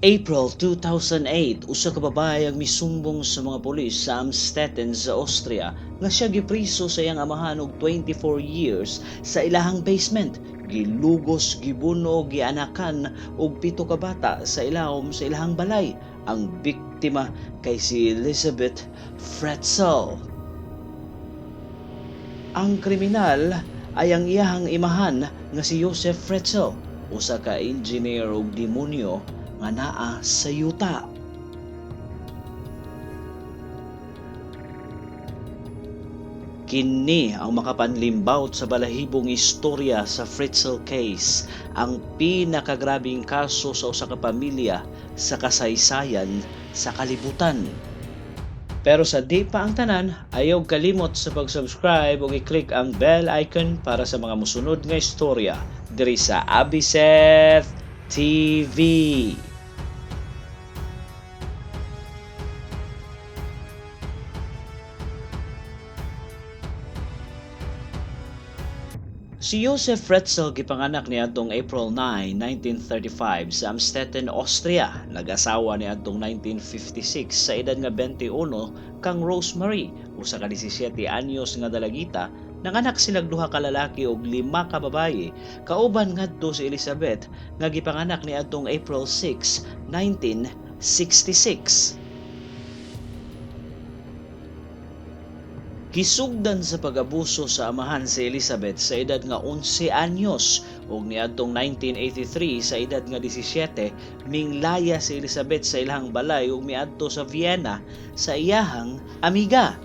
April 2008, usa ka babae ang misumbong sa mga pulis sa Amstetten sa Austria nga siya gipriso sa iyang amahan og 24 years sa ilahang basement. Gilugos, gibuno, gianakan og 7 ka bata sa ilawom sa ilahang balay. Ang biktima kay si Elizabeth Fritzl. Ang kriminal ay ang iyahang imahan nga si Josef Fritzl, usa ka engineer og demonyo nga naa sa yuta. Kini ang makapanlimbawt sa balahibong istorya sa Fritzl case, ang pinakagrabing kaso sa usa ka pamilya sa kasaysayan sa kalibutan. Pero sa di pa ang tanan, ayaw kalimot sa pag-subscribe ug i-click ang bell icon para sa mga musunod nga istorya diri sa Abiseth TV. Si Josef Fritzl gipanganak niadtong April 9, 1935 sa Amstetten, Austria. Nag-asawa niadtong 1956 sa edad nga 21 kang Rosemarie, usa ka 17 anyos nga dalagita. Nanganak silag duha ka lalaki ug 5 ka babaye, kauban ngadto si Elizabeth nga gipanganak niadtong April 6, 1966. Gisugdan sa pag-abuso sa amahan si Elizabeth sa edad nga 11 anyos ug niadtong 1983 sa edad nga 17 minglaya si Elizabeth sa ilahang balay ug miadto sa Vienna sa iyahang amiga.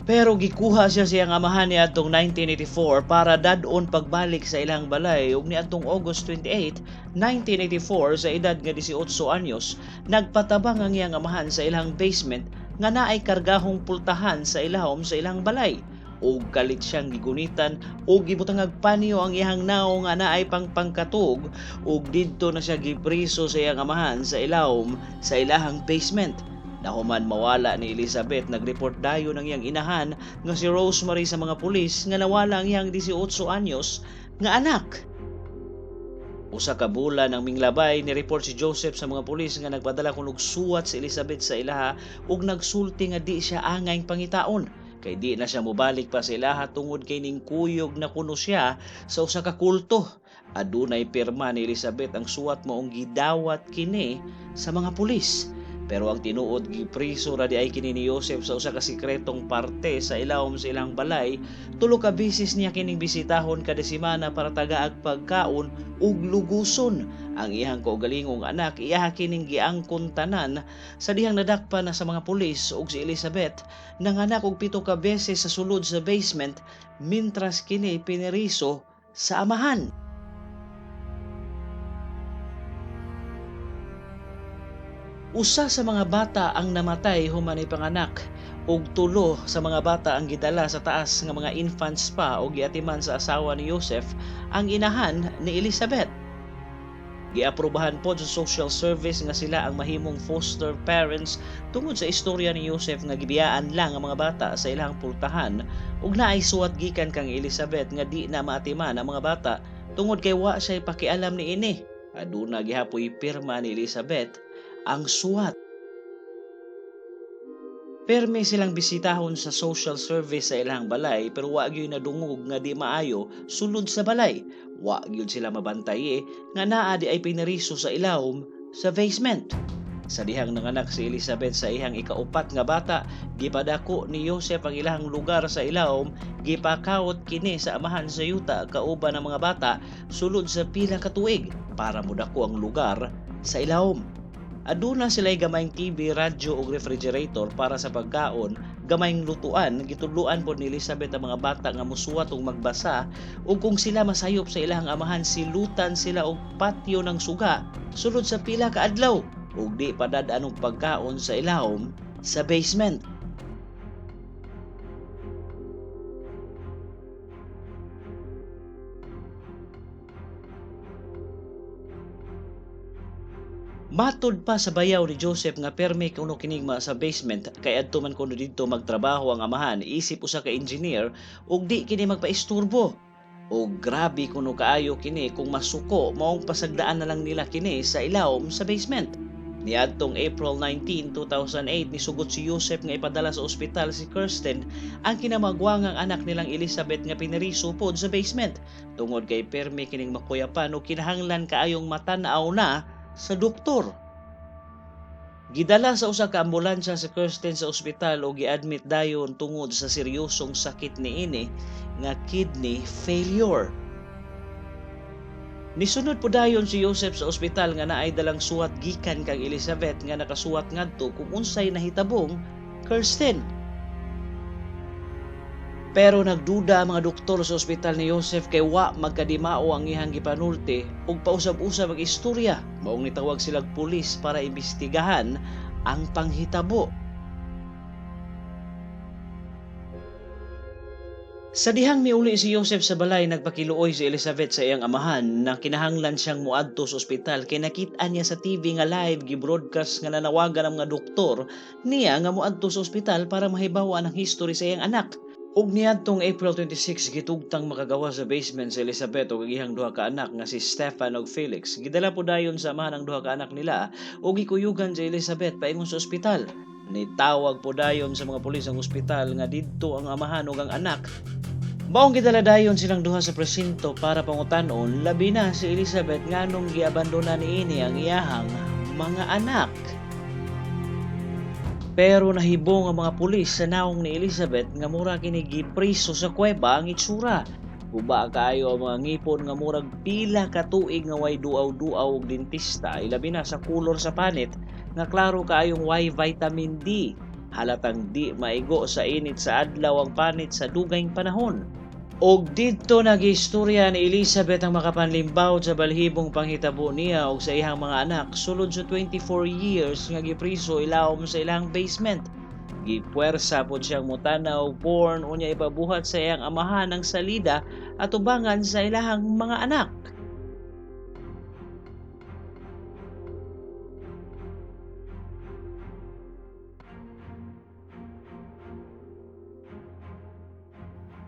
Pero gikuha siya siyang amahan niadtong 1984 para dad-on pagbalik sa ilang balay ug niadtong August 28, 1984 sa edad nga 18 anyos nagpatabang ang iyang amahan sa ilang basement nga naay kargahong pultahan sa ilawom sa ilang balay. Ug kalit siyang gigunitan ug gibutangag panyo ang iyang naong nga naay pangpangkatog ug didto na siya gipriso sa iyang amahan sa ilawom sa ilahang basement. Nahuman mawala ni Elizabeth, nagreport dayon ang iyang inahan nga si Rosemarie sa mga pulis nga nawala ang iyang 18 anyos nga anak. Usa ka bulan ang minglabay, ni-report si Joseph sa mga pulis nga nagpadala kuno og suwat si Elizabeth sa ilaha ug nagsulti nga di siya angayng pangitaon kay di na siya mobalik pa sa ilaha tungod kay ning kuyog na kuno siya sa usa ka kulto. Adunay pirma ni Elizabeth ang suwat maong gidawat kini sa mga pulis. Pero ang tinuod, gipriso ra di ay kini ni Joseph sa usa ka sikretong parte sa ilawom sa ilang balay. 3 ka beses niya kining bisitahon kada semana para tagaag pagkaon ug luguson. Ang iyang kaugalingong anak iyaha kining giangkon tanan sa dihang nadakpan na sa mga pulis, ug si Elizabeth nanganak og 7 ka beses sa sulod sa basement mintras kini piniriso sa amahan. Usa sa mga bata ang namatay human ipanganak ug 3 sa mga bata ang gidala sa taas nga mga infants pa og giatiman sa asawa ni Joseph, ang inahan ni Elizabeth. Giaprobahan pod sa social service nga sila ang mahimong foster parents tungod sa istorya ni Joseph nga gibiyaan lang ang mga bata sa ilang pultahan ug naay suwat gikan kang Elizabeth nga di na maatiman ang mga bata tungod kay wa siya pakialam niini. Aduna gihapoy pirma ni Elizabeth ang suwat. Permi silang bisitahon sa social service sa ilang balay pero wa gyud nadungog nga di maayo sulod sa balay. Wa gyud sila mabantay nga naa di ay pineriso sa ilawom sa basement. Sa dihang nanganak si Elizabeth sa iyang ikaupat nga bata, gipadako ni Joseph ang ilahang lugar sa ilawom, gipakawot kini sa amahan sa yuta kauban ang mga bata sulod sa pila ka tuig para modako ang lugar sa ilawom. Aduna sila'y gamayng TV, radyo ug refrigerator para sa pagkaon, gamayng lutuan. Gitudloan pod ni Elizabeth ang mga bata nga musuwat ug magbasa, ug kung sila masayop sa ilahang amahan, silutan sila og patyo ng suga sulod sa pila ka adlaw ug di padad-an og pagkaon sa ilawom sa basement. Matud pa sa bayaw ni Joseph nga permi kuno kinigma sa basement kay adto man kuno didto magtrabaho ang amahan isip usa ka engineer ug di kini magpaisturbo. Og grabe kuno kaayo kini kung masuko, maong pasagdaan na lang nila kini sa ilawom sa basement. Niadtong April 19, 2008, nisugot si Joseph nga ipadala sa ospital si Kirsten, ang kinamagwangang anak nilang Elizabeth nga pineriso pod sa basement tungod kay permi kining makuyapan o kinahanglan kaayong matan-aw na sa doktor. Gidala sa usa ka ambulansya si Kirsten sa ospital ug giadmit dayon tungod sa seryosong sakit niini nga kidney failure. Nisunod po dayon si Joseph sa ospital nga naay dalang suwat gikan kang Elizabeth nga nakasuwat ngadto kung unsay nahitabong Kirsten. Pero nagduda ang mga doktor sa ospital ni Joseph kay wa magkadimao ang iyang gipanulti ug pausab-usab ang istorya. Maong nitawag silag pulis para imbestigahan ang panghitabo. Sa dihang miuli si Joseph sa balay, nagpakiluoy si Elizabeth sa iyang amahan na kinahanglan siyang muadto sa ospital kay nakit-an niya sa TV nga live gibroadcast nga nanawagan ang mga doktor niya nga muadto sa ospital para mahibaw-an ang history sa iyang anak. Ug niadtong April 26, gitugtang makagawa sa basement si Elizabeth ug ang iyang duha ka anak nga si Stefan ug Felix. Gidala po dayon sa amahan ang duha ka anak nila ug gikuyugan si Elizabeth paingon sa ospital. Nitawag po dayon sa mga pulis ang ospital nga didto ang amahan ug ang anak. Maong gidala dayon silang duha sa presinto para pangutanon, labi na si Elizabeth, nganong giabandona niini ang iyahang mga anak. Pero nahibong ang mga pulis sa naong ni Elizabeth nga mura kini gipriso sa kuweba ang itsura. Guba kaayo ang mga ngipon nga murag pila ka tuig nga way duaw-duaw og dentista, ilabi na sa kulor sa panit nga klaro kaayong way vitamin D. Halatang di maigo sa init sa adlaw ang panit sa dugayng panahon. Og didto nagistorya ni Elizabeth ang makapanlimbaw sa balhibong panghitabo niya og sa iyang mga anak sulod sa 24 years nga gipriso ilawom sa ilang basement. Gipuwersa pod siyang motanaw porn unya ipabuhat sa iyang amahan ang salida atubangan sa ilahang mga anak.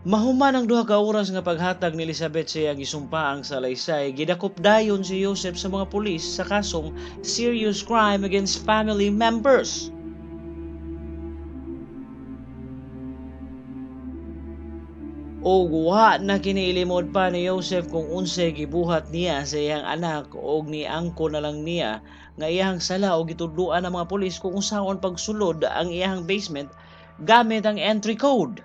Mahuman ang 2 ka oras nga paghatag ni Elizabeth sa iyang gisumpaang salaysay, gidakop dayon si Joseph sa mga pulis sa kasong serious crime against family members. Og wa na kiniilimod pa ni Joseph kung unsay gibuhat niya sa iyang anak og niangko na lang niya nga iyang sala og gitudloan ang mga pulis kung unsaon pagsulod ang iyang basement gamit ang entry code.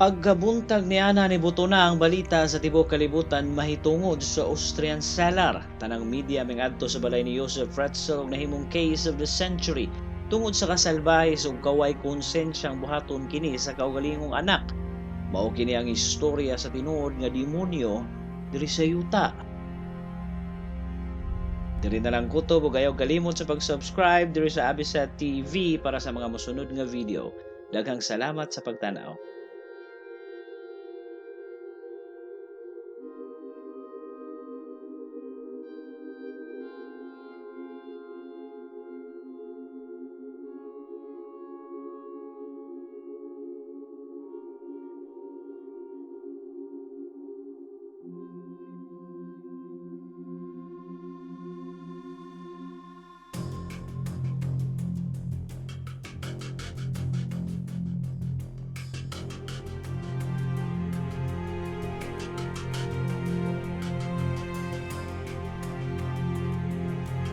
Pagkabuntag ni Ana, nibuto na ang balita sa tibuok kalibutan mahitungod sa Austrian cellar. Tanang media mingadto sa balay ni Joseph Fritzl og nahimong case of the century tungod sa kasalbahe ug kaway konsensyang buhaton kini sa kaugalingong anak. Mao kini ang istorya sa tinuod nga demonyo diri sa yuta. Diri na lang kutob ug ayaw kalimot sa pag-subscribe diri sa Abisat TV para sa mga mosunod nga video. Daghang salamat sa pagtan-aw.